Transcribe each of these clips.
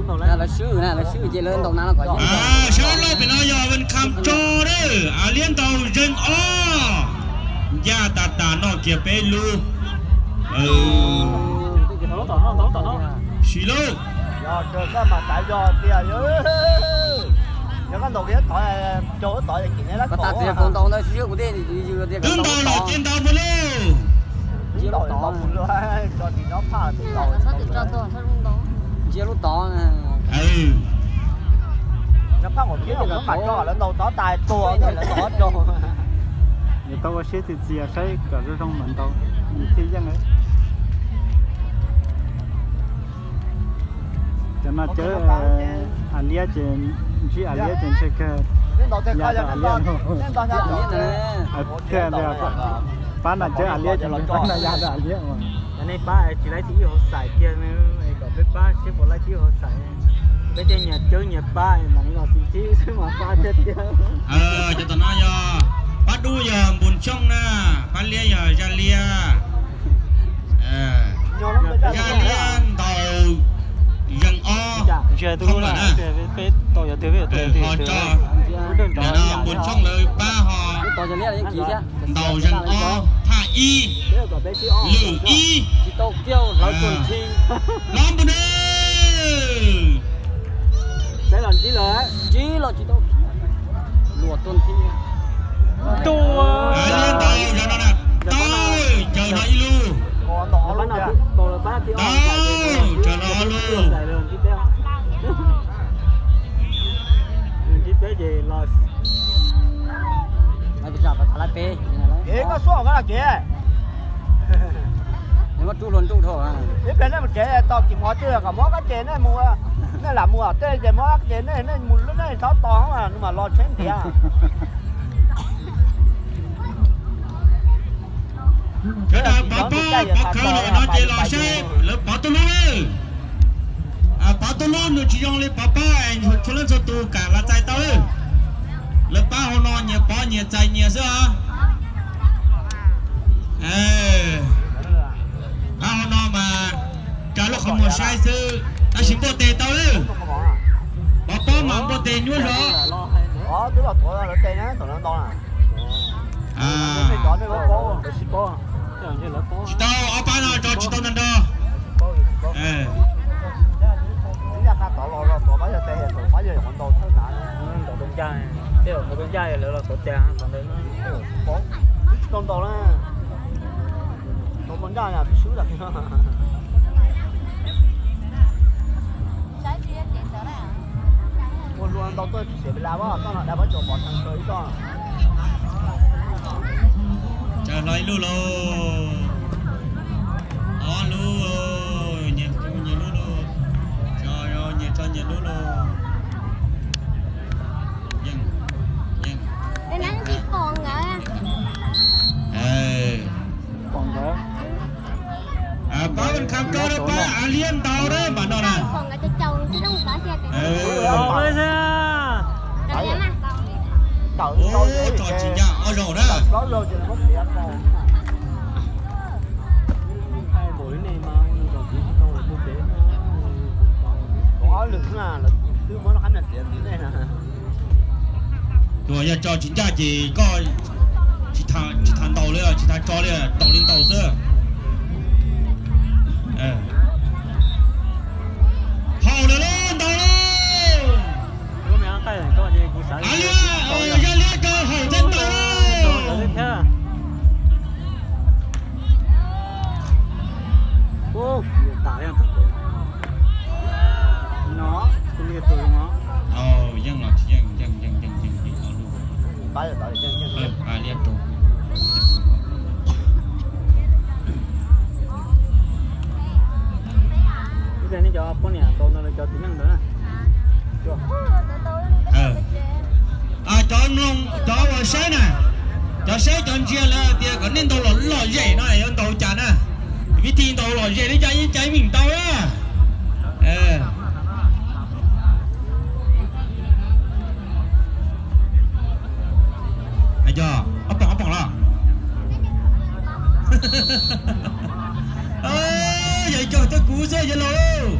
Lawv swb na, lawv swb ces lawv ntaus na los kom yeej. Sab laug pem no yog Ven Kham tso lawm, Av Liab ntaus zeeg ob, ncaj tas tas noj kiag peb lub. Sim lauj. Koj tas txiv kaus ntaus ntawd xwb kuv thiaj yws tias koj ntaus lub tod. Ntsia lub tod. Ntsia lub tod. Tau ua siab txias txias saib kom zoo zoo mam ntaus, nws thiaj yeej. Cov no cawv Av Liab ces, ntsib Av Liab ces ntshe kawg ya rau Av Liab. Thiaj li pab no cawv Av Liab ces pab no ya rau Av Liab. Nej pab tsis laib tib hauv xais kiag, kom peb pab seb puas laib tib hauv xais. Peb thiaj nyias cawb nyias pab mam li los xis thib xwb mas pab thiab tiag. Cov tom no yog pab dub yog Npus Xyooj na, pab liab yog Zaj Liab. Zaj Liab ntaus zeeg ob thoob lawm na. Ho tso, ntawm no Npus Xyooj lawv pab ho ntaus zeeg ob, thaj ib, lwm ib. Los npus na. Ntsib los tsis tau, luag tuag thiab. Tau, ntaus zeeg no na, tau, caws no ib lub. Tau, caws no ob lub. Ib pliag nej mus tsev tau kis mov twg kom muab koj ces nej mus, nej lam mus tej ces muab koj ces nej, nej mus lub nej txhob tos nws mam los tsheb ntiav. Sawv daws pov pob pov khawv lawm no ces los saib lawv pov tug lub. Pov tug lub nws tsis zoo li pov pob, txhua leej txhua tus kam los txais tau. Lawv pab hauv no nyias pov nyias txais nyias xwb os. Pab hauv no mas tsa lub qhov muag saib xwb, tab sis npuaj tes tau lawm. Pov pob mas npuaj tes nyuaj zog. Tsis tau, ob pab no tso tsis tau ntag nrog. Tsaws hlo ib lub lauj. Ob lub, nyias tso nyias lub lauj. Tso, nyias tso nyias lub lauj. Yeej, yeej. Pab Ven Kham koj, pab Av Liab ntaus na, npam no na. Tso tsis ncaj ob zaug na. Tus yog tso tsis ncaj ces koj tsis tas ntaus li, tsis tas tso li, ntaus li ntaus xwb. Haum lawm lauj, ntaus lauj. Av Liab, Zaj Liab rau haum thiab ntaus lauj. Yeej los tsis yeej, yeej yeej yeej yeej ob lub. Av Liab rau. Nej cov poj niam tau no cov txiv neej ntawd na. Cov mloog, cov uas saib na, cov saib cov ntsia lawv tias kom nej ntaus lom lom zem no yuav ntaus cas na? Vib thi ntaus lom zem li cas yeej caiv meem ntaus na. Yog ob poom ob poom los? Yog cog tej kuv xwb yog lauj.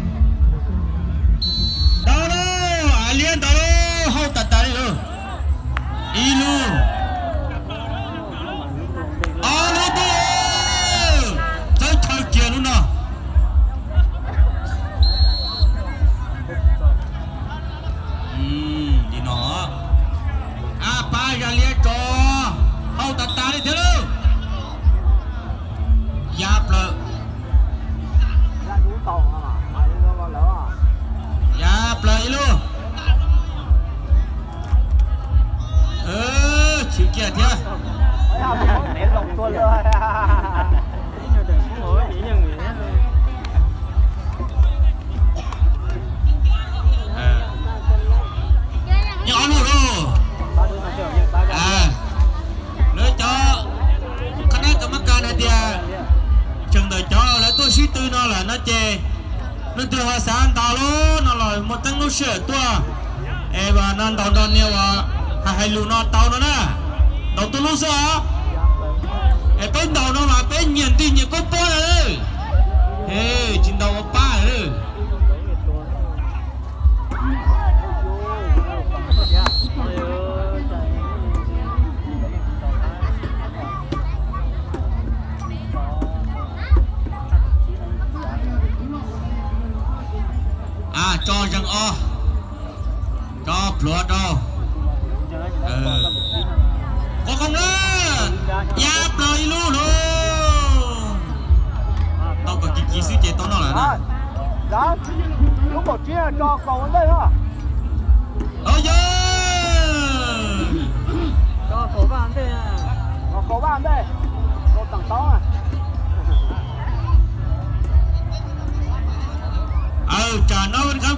Leej twg ho xav ntaus lub no los muaj teeb lub sij hawm tuaj, es no ntaus nrog niag uas hais hais lus no tau no na. Ntaus tuaj lub xwb os. Es peb ntaus no mas peb nyias nti nyias koob pob na. Tsis ntaus ua pab. Tso zeeg ob, tso pluav rau. Qhov qoo na, ya plaws ib lub lauj. Tau kom kiv kiv xwb ces tau noj lawm na. Lub kaum tsib tso kaum ua ntej os. Yog, kaum vaj ntej, kaum teem tau. Tsam no khab